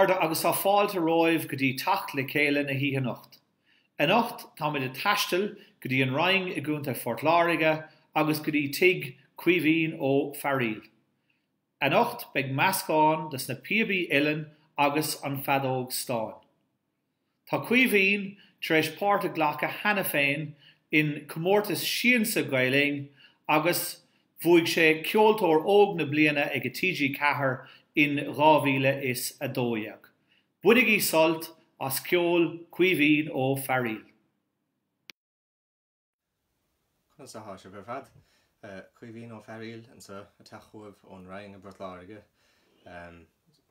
chairde agus tá fáilte romhaibh go dtí Teacht le Chéile na hoíche anocht. Anocht táimid ag taisteal go dtí an Rinn i gContae Phort Láirge agus go dtí tigh Caoimhín Ó Fearaíl. Anocht beidh meascán des na píobaí uilleann agus an feadóg stáin. Tá Caoimhín tar éis páirt a ghlacadh cheana féin in Comórtas Siansa Gael Linn agus bhuaigh sé Ceoltóir Óg na Bliana ag TG4 in 2012. Bainigí sult as ceol Caoimhín Ó Fearaíl. Conas atá sibh ar fad? Caoimhín Ó Fearaíl anseo ag teacht chugaibh ón Rinn i bPort Láirge.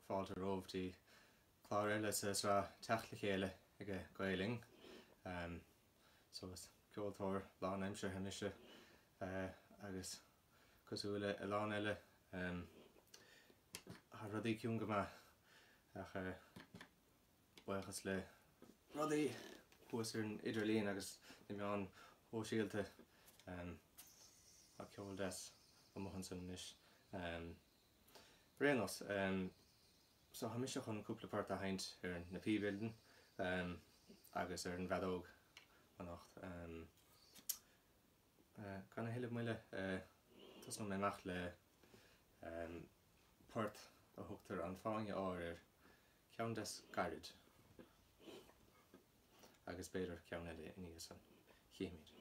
Fáilte romhaibh dtí clár eile sa sraith Teacht le Chéile ag Gael Linn. So is ceoltóir lánaimseartha mise agus cosúil le a lán eile tá rudaí ciúin go maith ach Buíochas le rudaí thuas ar an idirlíon agus na meáin shóisialta tá ceol deas amuigh ansan anois. Ar aon nós, so tá mise chun cúpla port a sheinnt ar na píob uilleann agus ar an bhfeadóg anocht. Gan a thuilleadh moille, tosnóidh mé amach le port a thugtar An Fáinne Óir air, ceann deas gairid, agus b'fhéidir ceann eile ina dhiaidh san. Chífimid.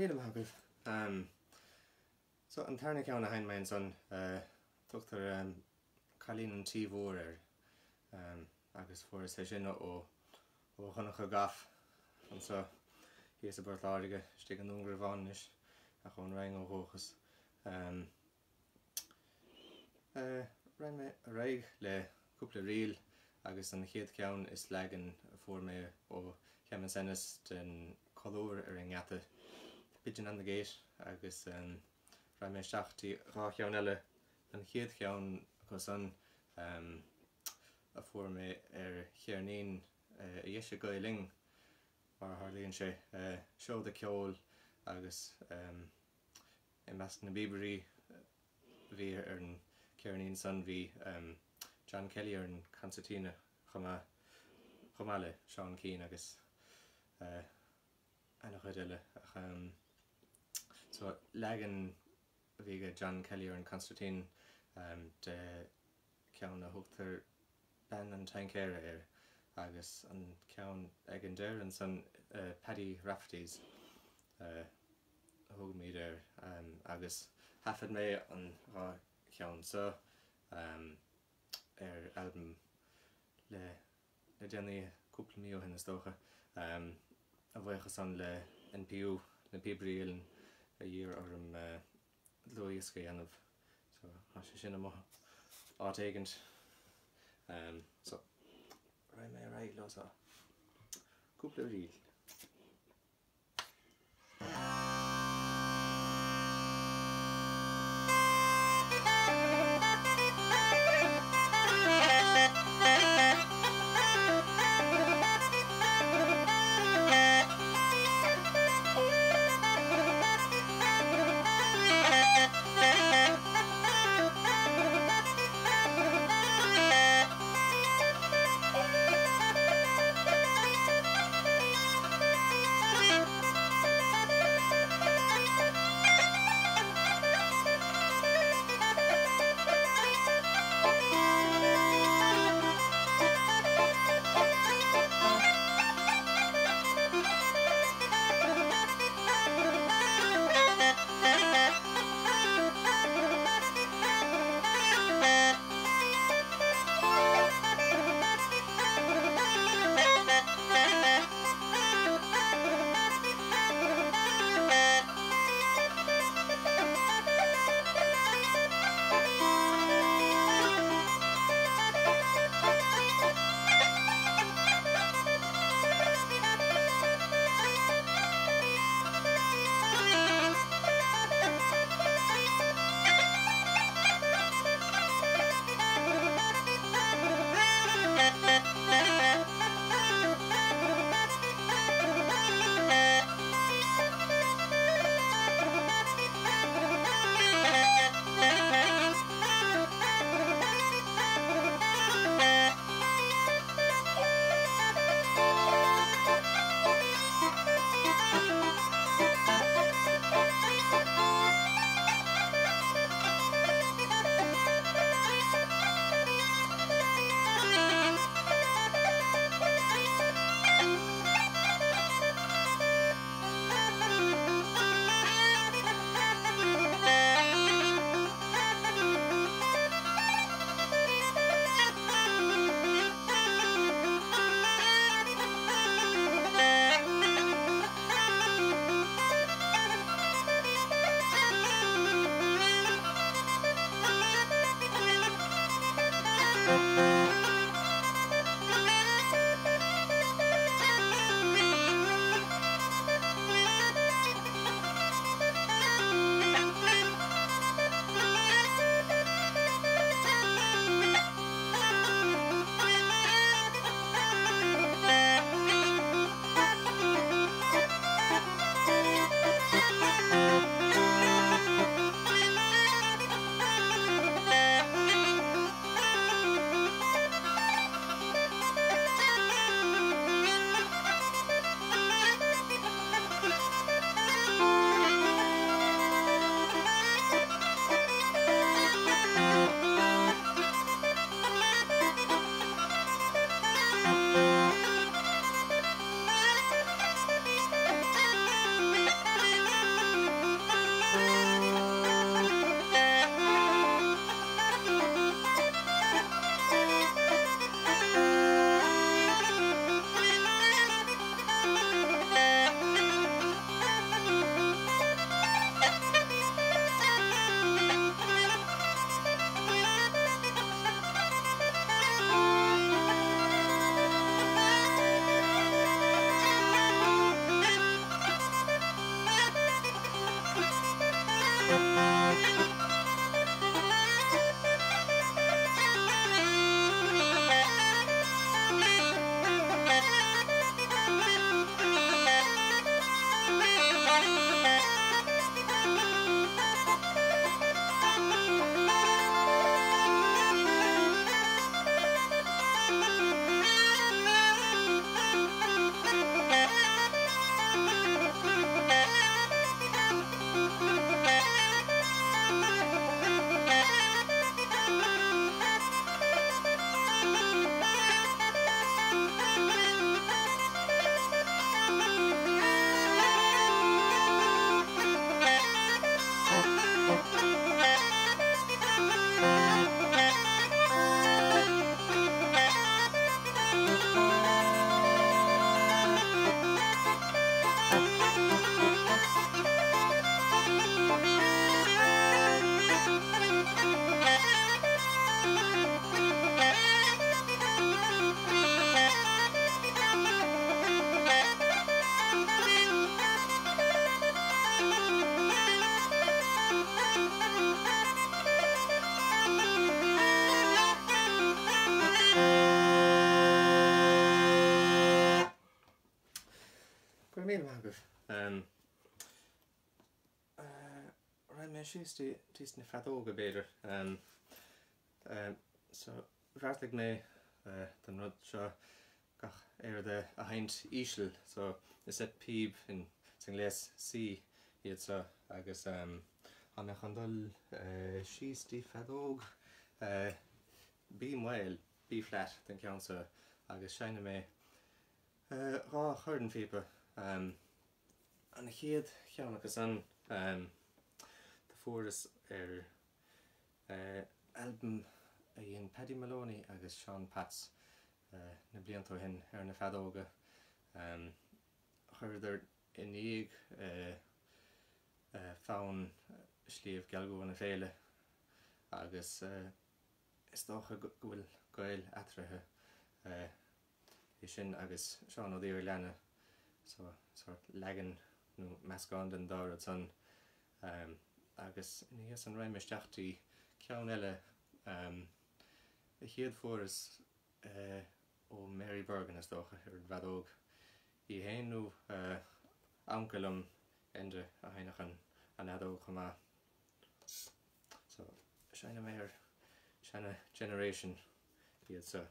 raibh míle maith agaibh. So, an tarna ceann a sheinn mé ansan, tugtar Cailín an Tí Mhóir air agus fuaireas é sin ó ó Dhonncha Goff anso thíos i bPort Láirge, istigh i nDún Garbhán anois ach ón Rinn ó dhúchas. Raghaidh mé ar aghaidh le cúpla ríl agus an chéad cheann is leagan a fuair mé ó Shéamus Ennis den Colúr ar an nGeata, The Pigeon on the Gate, agus raghaidh mé isteach dtí dhá cheann eile. An chéad cheann acu san a fuair mé ar cheirnín a d'eisigh Gael Linn, mar a tharlaíonn sé, Seoda Ceoil agus. I measc na bpíobairí a bhí ar an cheirnín san bhí John Kelly ar an concertina chomh maith, chomh maith le Seán Keane agus ana-chuid eile ach so leagan a bhí ag John Kelly ar an concertina de ceann a thugtar Bean an Tancaeir air agus an ceann ag an deireadh ansan Paddy Rafferty's a thugaimid air agus thaifead mé an dhá cheann so ar albam le le déanaí, cúpla mí ó shin is dócha, a bhuíochas san le NPU, Na Píobairí Uilleann, a d'iarr orm dlúthdhiosca a dhéanamh so tá sé sin amuigh áit éigint so raghaidh mé ar aghaidh leo so cúpla ríl. raibh míle maith agaibh. Raghaidh mé síos dtí na feadóga b'fhéidir. So bheartaigh mé don rud seo gach aon rud a sheinnt íseal so is seit píob sa ngléas C iad seo agus tá mé chun dul síos dtí feadóg B maol, B flat don cheann seo agus seinnfidh mé 2 chornphíopa. An chéad cheann acu san do fuaireas ar albam a dhein Paddy Moloney agus Seán Potts na blianta ó shin ar na feadóga. Chuireadar i ndiaidh fonn Sliabh Gealghabha na Féile agus is dócha go bhfuil gaol eatarthu. É sin agus Seán Ó Doibhleanna, so sórt leagan nó meascán den dá rud san. Agus ina dhiaidh san raghaidh mé isteach dtí ceann eile a chéad fuaireas ó Mary Bergin is dócha, ar an bhfeadóg. Í fhéin nó uncail liom, Enda, a sheinneadh an fheadóg chomh maith. So, seinnfidh mé ar seana generation iad seo.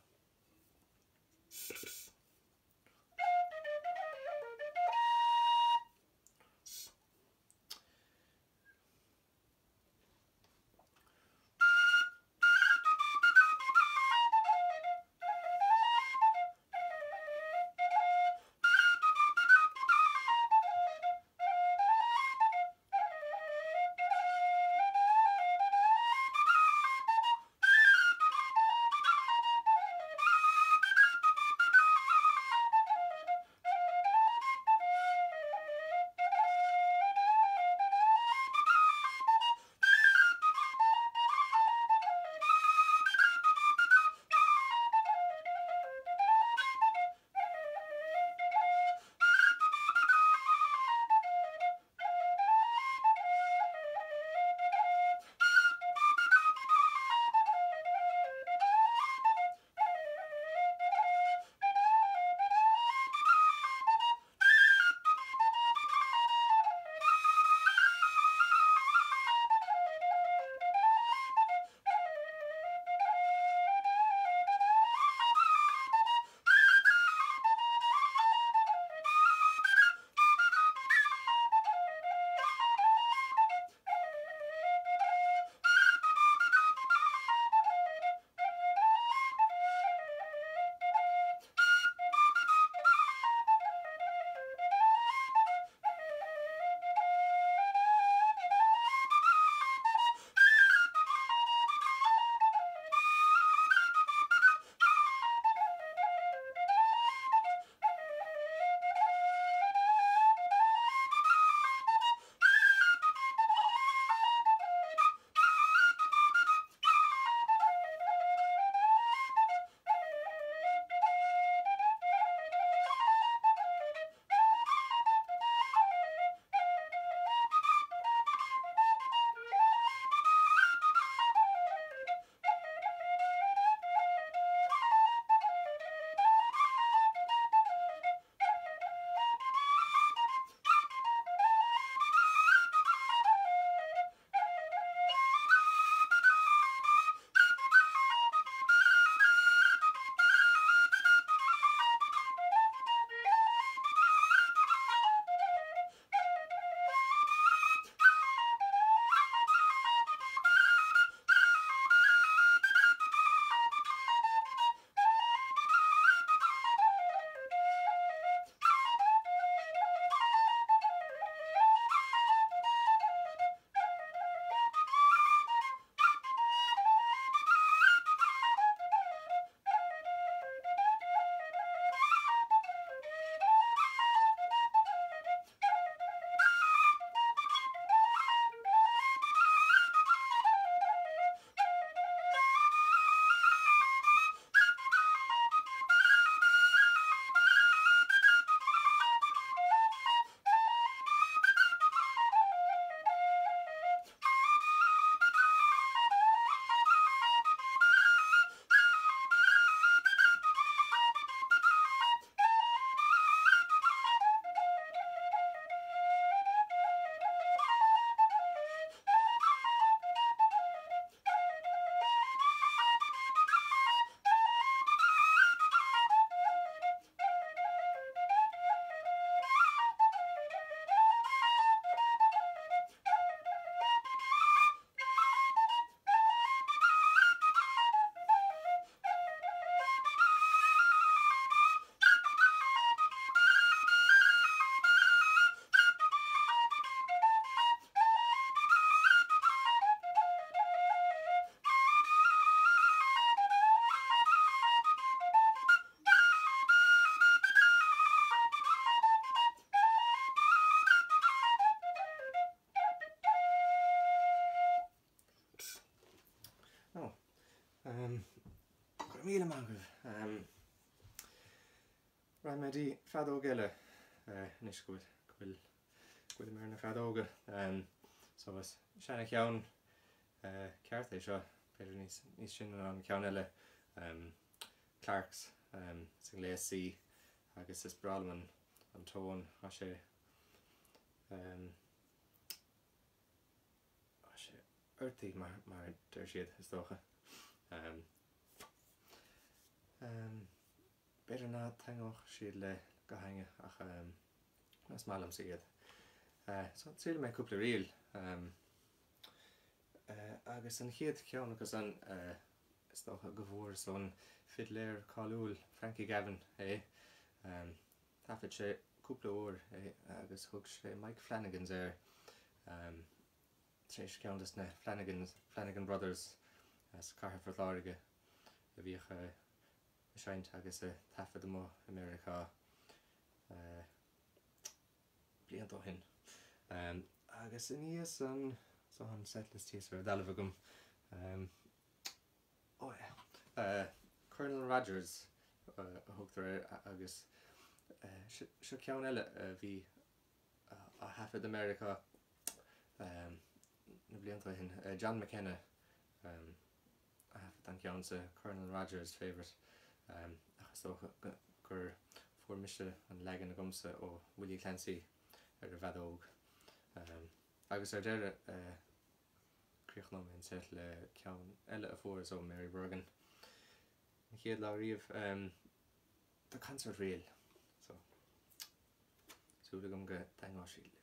Go raibh míle maith agaibh. Raghaidh mé dtí feadóg eile anois go bhfuil, go bhfuil, go bhfuilim ar na feadóga. So is seana-cheann ceart é seo, b'fhéidir níos, níos sine ná an ceann eile, Clark's sa ngléas C agus is breá liom an, an tón, tá sé, tá sé earthy mar, mar a deir siad is dócha. B'fhéidir nach dtaitneodh siad le gach éinne ach is maith liomsa iad. So triailfidh mé cúpla ríl. Agus an chéad cheann acu san is dócha go bhfuaireas ón fidléir cáiliúil Frankie Gavin é. Thaifead sé cúpla uair é agus thug sé Mike Flanagan's air tar éis ceann des na Flanagan's, Flanagan Brothers as Cathair Phort Láirge a bhíodh ag seinnt agus ag taifead amuigh i Meiriceá blianta ó shin. Agus ina dhiaidh san, so an setlist thíos ar an dtalamh agam, oh yeah, Colonel Rogers a thugtar air agus seo ceann eile a bhí á thaifead i Meiriceá na blianta ó shin, John McKenna. a thaifead an ceann seo, Colonel Rogers' Favourite, ach is dócha gur fuair mise an leagan agamsa ó Willie Clancy ar an bhfeadóg. Agus ar deireadh, críochnóidh mé an seit le ceann eile a fuaireas ó Mary Bergin an chéad lá riamh, The Concert Reel. So, súil agam go dtaitneoidh siad libh.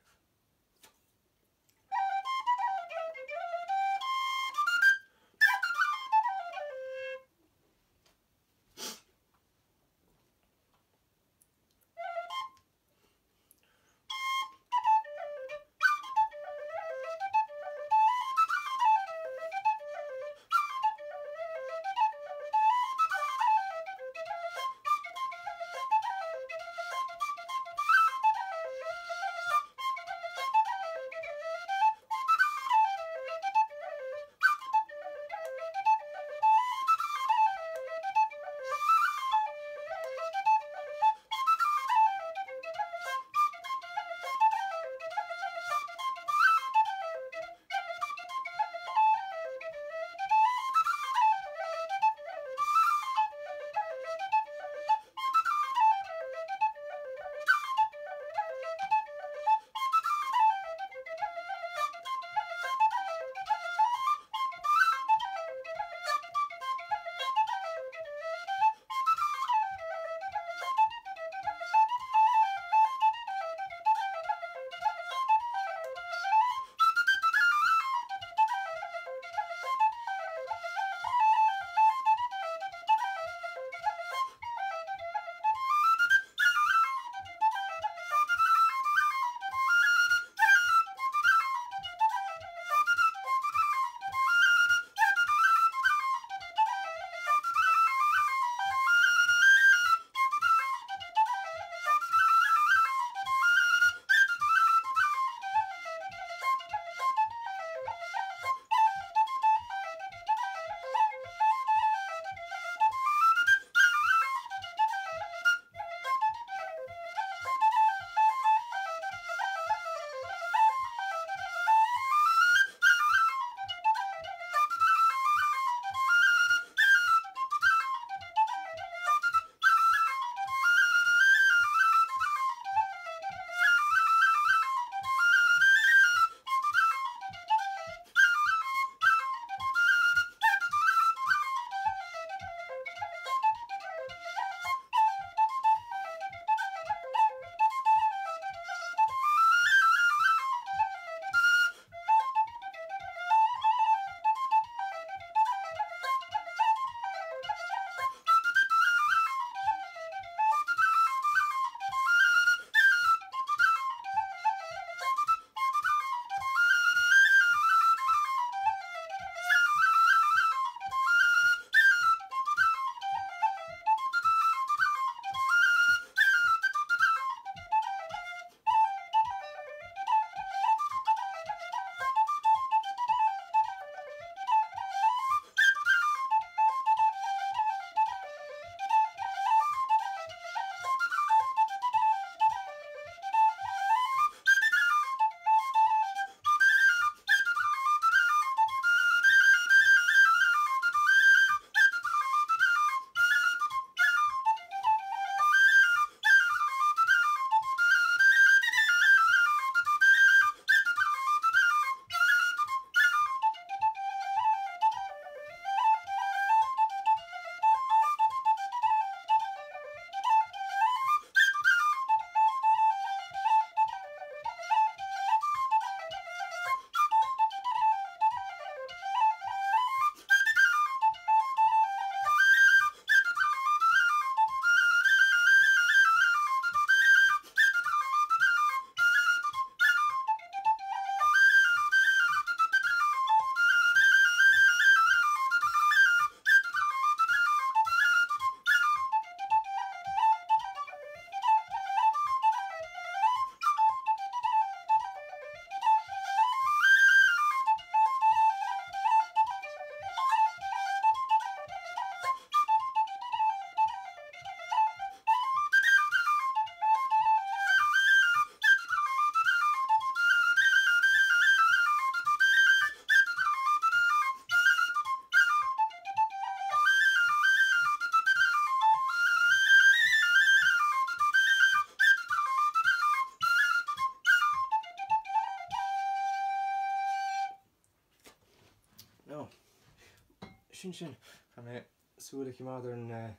Sin sin. Caithfidh mé súil a choimeád ar an ar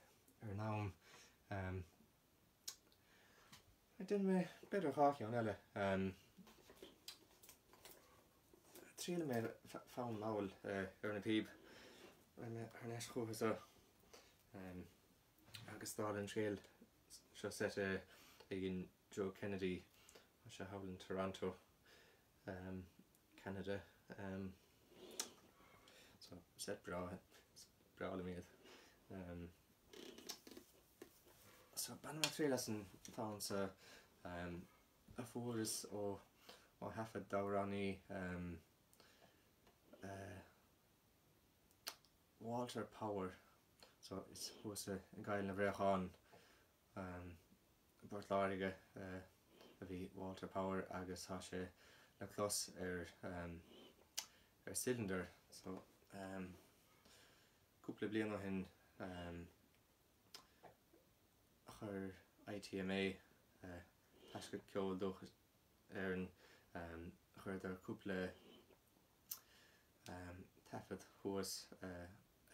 an am. Déanfaidh mé b'fhéidir 2 cheann eile. Triailfidh mé fonn mall ar na píob. Raghaidh mé thar n-ais chucu so. Agus dála an scéil seo seit a dhein Joe Kennedy, tá sé thall in Toronto, Ceanada. So seit breá, is breá liom iad. So bainfidh mé triail as an bhfonn so a fuaireas ó ó thaifead d'amhránaí Walter Power. So is thuas i gCoill na bPréachán i bPort Láirge a bhí Walter Power agus tá sé le clos ar ar Cylinder. So cúpla bliain ó shin chuir ITMA, Taisce Ceoil Dúchais Éireann, chuireadar cúpla taifead thuas a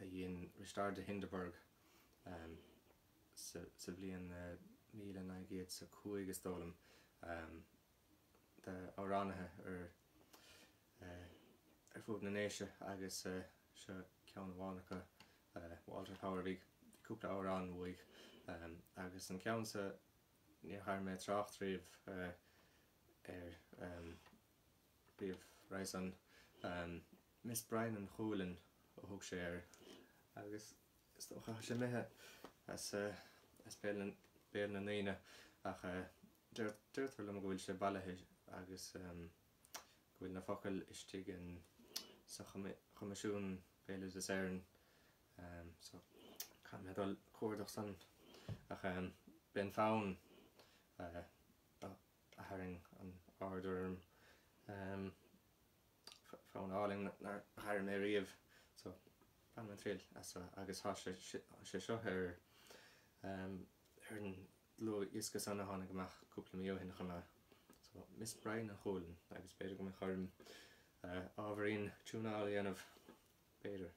dhein Risteárd de Hindeberg sa bhliain 1905 is dóigh liom, d'amhránaithe ar ar fud na nDéise agus seo ceann amháin acu, Walter Power. Bhí cúpla amhrán uaidh agus an ceann so níor chuir mé trácht riamh air riamh roimhe san. Miss Brian an Chualann a thug sé air agus is dócha tá sé imithe as as béal na ndaoine ach deirtear liom go bhfuil sé bailithe agus go bhfuil na focail istigh in sa Choimisiún Béaloideas Éireann so caithfidh mé dul cuardach san ach b'é an fonn a tharraing an aird orm. Fonn álainn nár airigh mé riamh so bainfidh mé triail as seo agus tá sé seo ar ar an dlúthdhiosca san a tháinig amach cúpla mí ó shin chomh maith. So Miss Brian an Chualann agus b'fhéidir go mbeadh orm ábhairín tiúnála a dhéanamh, b'fhéidir.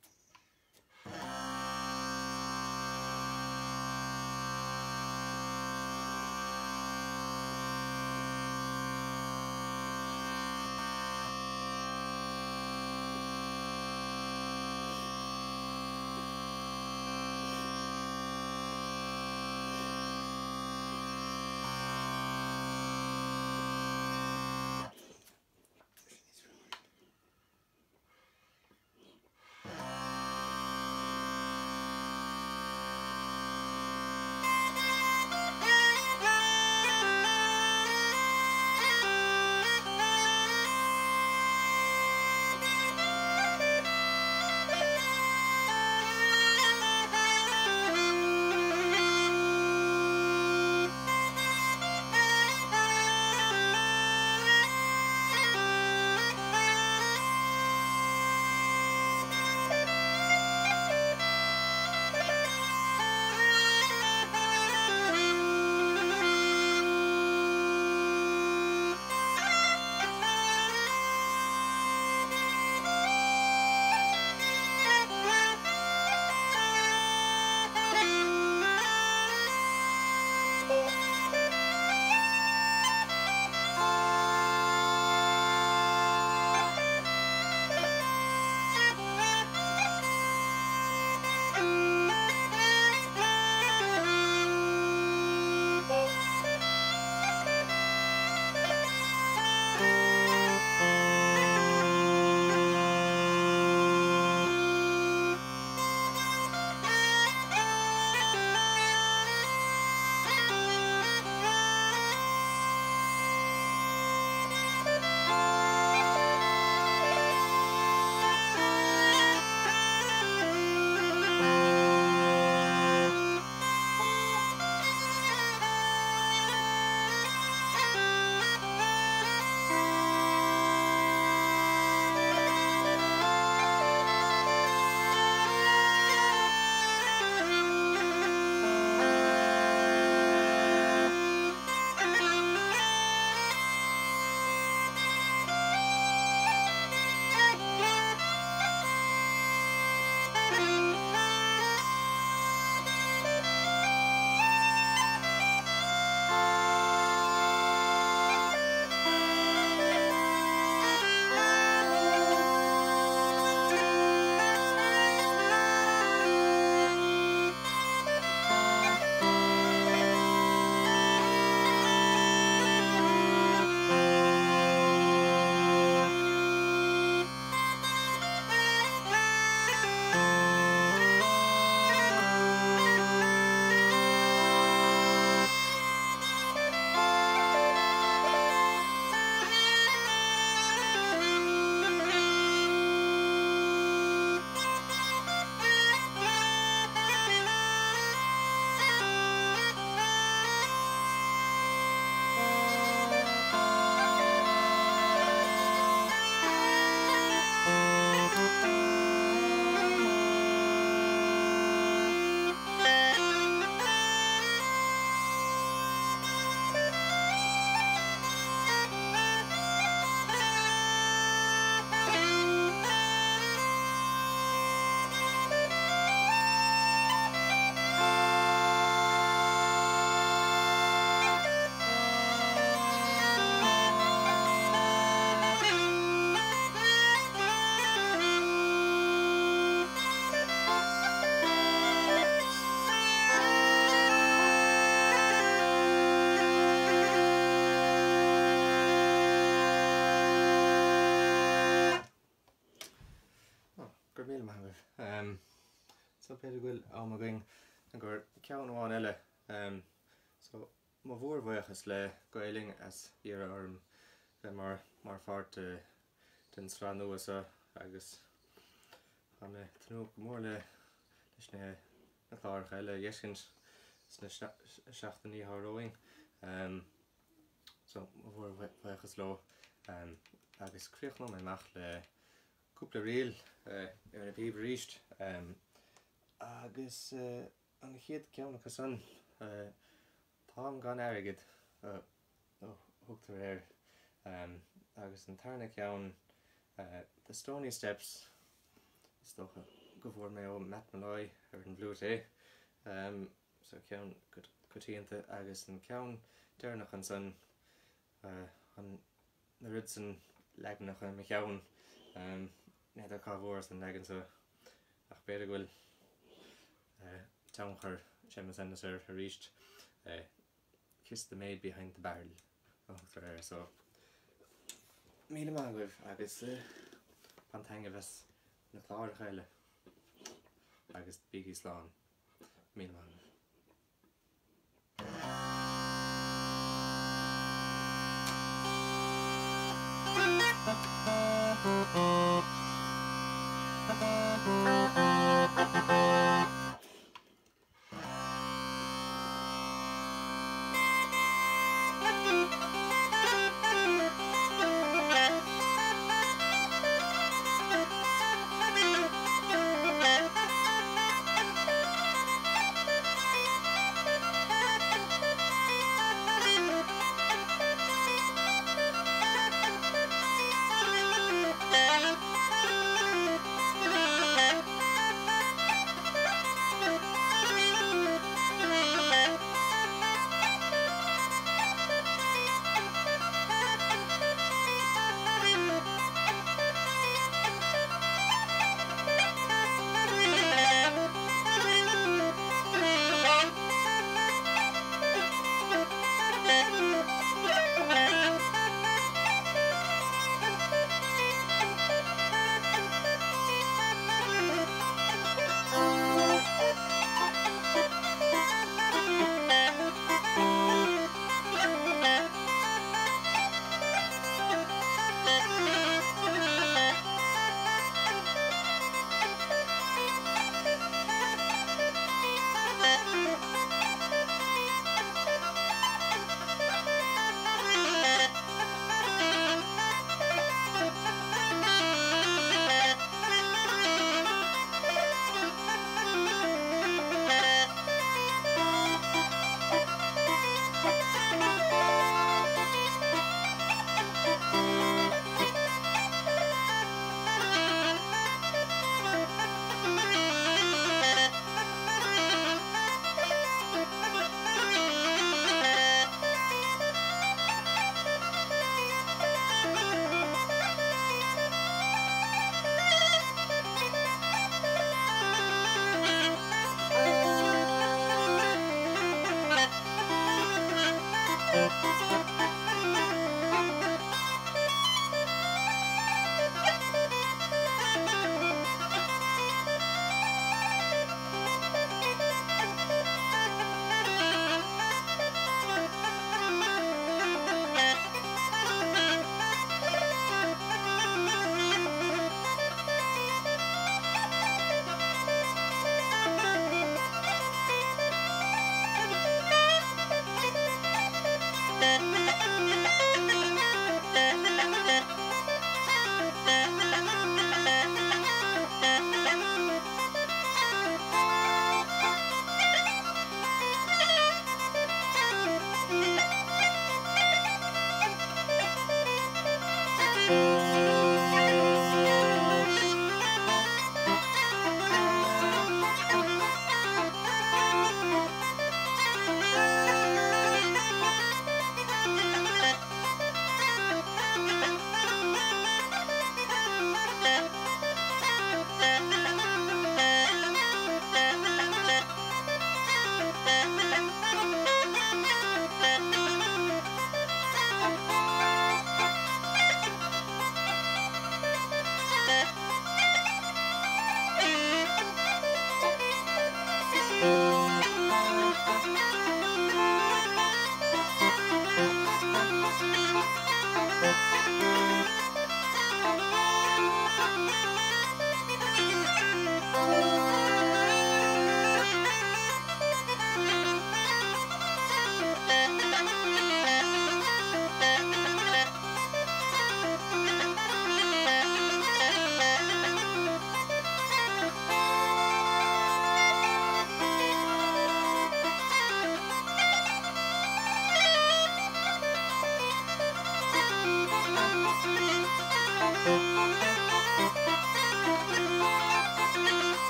raibh míle maith agaibh. So b'fhéidir go bhfuil am againn i gcomhair ceann amháin eile. So mo mhórbhuíochas le Gael-Linn as iarraidh orm bheith mar mar pháirt de den sraith nua seo agus tá mé ag tnúth go mór le leis na na cláracha eile a dh'fheiscint sna seachtainí atá romhainn. So mo mhórbhuíochas leo agus críochnóidh mé amach le Cúpla ríl ar na píob arís agus an chéad ceann acu san, Táim gan airgead a thugtar air agus an tarna ceann, The Stoney Steps, is dócha go bhfuair mé ó Matt Molloy ar an bhfliúit é, so ceann coitianta agus an ceann deireanach ansan, an. na oiread san leaganacha i mo cheann. N'fheadar cá bhfuaireas an leagan seo ach b'fhéidir go bhfuil tionchar Séamus Ennis air arís. Kiss the Maid Behind the Barrel a thugtar air so míle maith agaibh agus bain taitneamh as na cláracha eile agus bígí slán. Míle maith agaibh.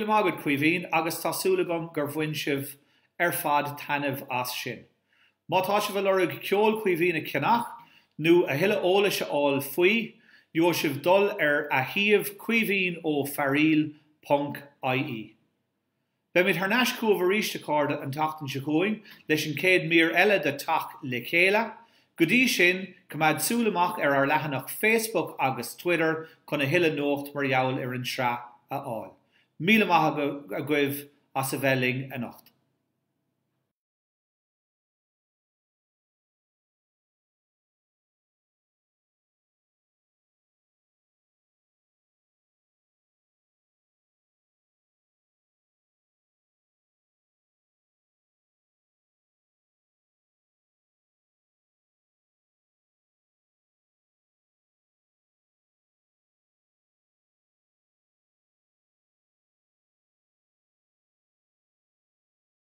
Míle maith agat, Caoimhín, agus tá súil agam gur bhain sibh ar fad taitneamh as sin. Má tá sibh ag lorg ceol Chaoimhín a cheannach nó a thuilleadh eolais a fháil faoi, gheobhaidh sibh dul ar a shuíomh caoimhín-ó-fearaíl ponc ie. Beimid thar n-ais chugaibh arís, a chairde, an tseachtain seo chugainn leis an chéad mír eile de Teach le Chéile. Go dtí sin, coimeád súil amach ar ár leathanach Facebook agus Twitter chun a thuilleadh nuacht mar gheall ar an tsraith a fháil. Míle maith agaibh as a bheith linn anocht.